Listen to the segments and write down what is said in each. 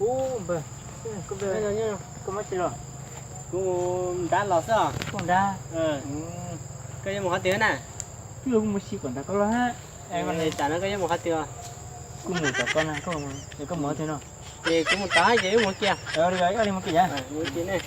Ub, npawg, koj muab tsi los? Kuv nrad los xwb os. Koj nrad? Koj yuav mus qhov twg na? Twb mus si kom nrad koj los hab. Tam no koj yuav mus qhov twg? Kuv mus tom koj na, koj mus qhov twg no? Ces kuv mus tod ces wb mus kiag. Li mus kiag.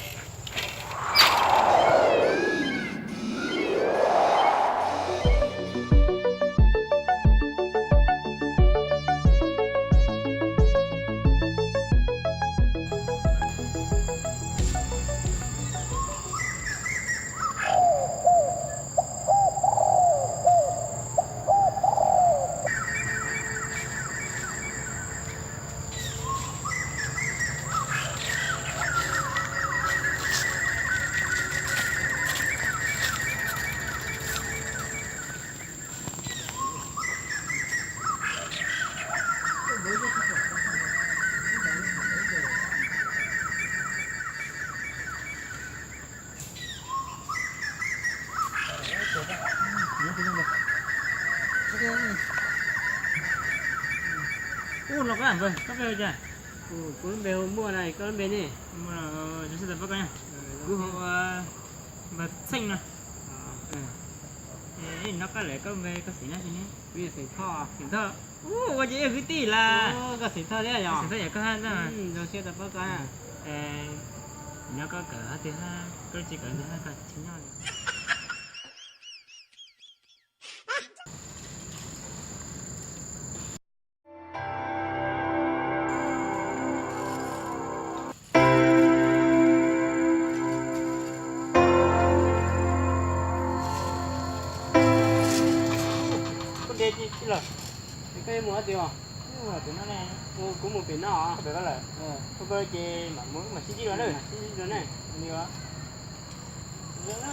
Ub, no koj npawg, koj npe hu cas? Kuv lub npe hu Muaj na, koj lub npe ne? Kuv hu ua Npawg Txheej no. No koj lawm, koj npe koj xeem dab tsi ne? Kuv yog xeem Thoj. Xeem Thoj. Ua ces yog kwv tij las. Koj xeem Thoj thiab yog? Xeem Thoj yog koj hab ntag. Zoo siab tau paub koj. Nyob koj kawm hab twg hab, koj tsis kawm ntawd hab koj tsis nyob li. Koj npe tsi lawm? Koj yuav mus hab twg os? Kuv mus pem no. Koj ces mam mus, mam sib ntsib dua na. Sib ntsib dua na.